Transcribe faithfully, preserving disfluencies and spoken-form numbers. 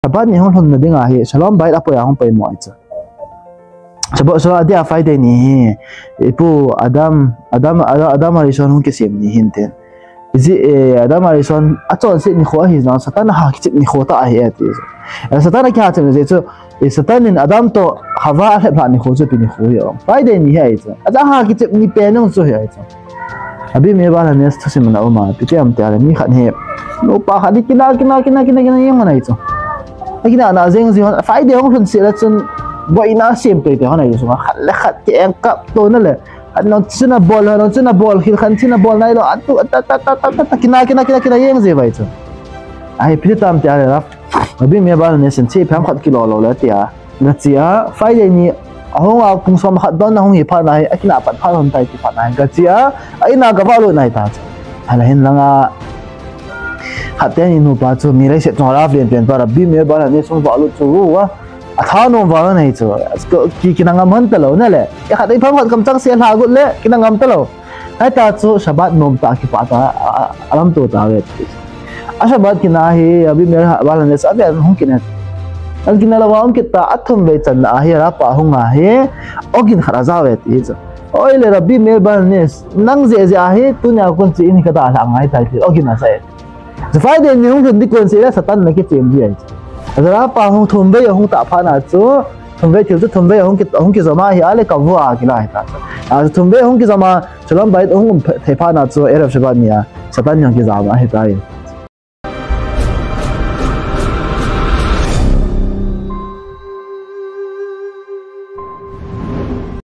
Shabbat ni hung lhun na ding ahi, Shalom Bayit apoi a hung poimo ahi chu. Shabbat, Shabbat dia Friday ni hi, ipu Adam, Adam, Adam, Adam Harishon hung kisem ni hin tin. Iji, eh, Adam Harishon achonset nikho ahi jong, Satan aha kichep nikho tah ahi e ti. Eh, Satan akihachep ni chu, eh, Satan in Adam toh Hava alhep lhah nikho chu ipi nikho hi o. Friday ni hi ahi chu. Acha aha kichep ni pen jong chu hi ahi chu. Rabbi Meir Baal HaNes thusim na um a, ipi ti ham tia le, mi khat hi, nupa khat hi kina, kina, kina, kina, kina, jeng ahi chu. Akina na jeng ji hon, Friday hung lhun seh le chun, boina sem tei tei hon ahi chu. Khat le khat ki-engkap to na le, khat nung chun abol, nung chun abol, khil khat chun abol nai lou, atu, ta, ta, kina, kina, kina, kina, jeng ji vai chu. Ahi, ipi ti ham tia le, Rabbi Meir Baal HaNes in, che, ipi ham khat kilo lou le tia. Gache a, Friday ni, ahung a pung som khat don ahung hi phat na hi, akina pat phat hon tai ti phat na hi. Gache a, a-in a gavalut nai ta chu. Hala hin langa, khat teni nupa chu, mi leiset chunga lhaven pen pa, Rabbi Meir Baal HaNes in valut chu, u a, athanom val nei chu. Ki, kina ngam hon ta lou na le. Ya khat ei pham khat kam chang se lha gut le, kina ngam ta lou. Hita chu Shabbat nom tah kipah tah a, a, alamto tauve. A Shabbat kina hi, Rabbi Meir Baal HaNes aven hung kina. An kina lou a hung kit ta, athum vei channa ahi, Rav pa hung ahi, ogin khat aja uve ti chu. Oi le Rabbi Meir Baal HaNes, nang jeh jeh ahi, tunia kon chu in hi kadalhah ngai tai ti, ogin aja e. Chu Friday ni hung lhun ding kon seh le Satan na kichem ji ahi chu. Rav pa hung thum vei ahung tah phat na chu, thum vei thil chu thum vei ahung ki, ahung kijom a hi a le kavua kila hita chu. A, thum vei ahung kijom a, Shalom Bayit ahung um thei phat na chu, Erev Shabbat ni a, Satan jong kijam ahi tai.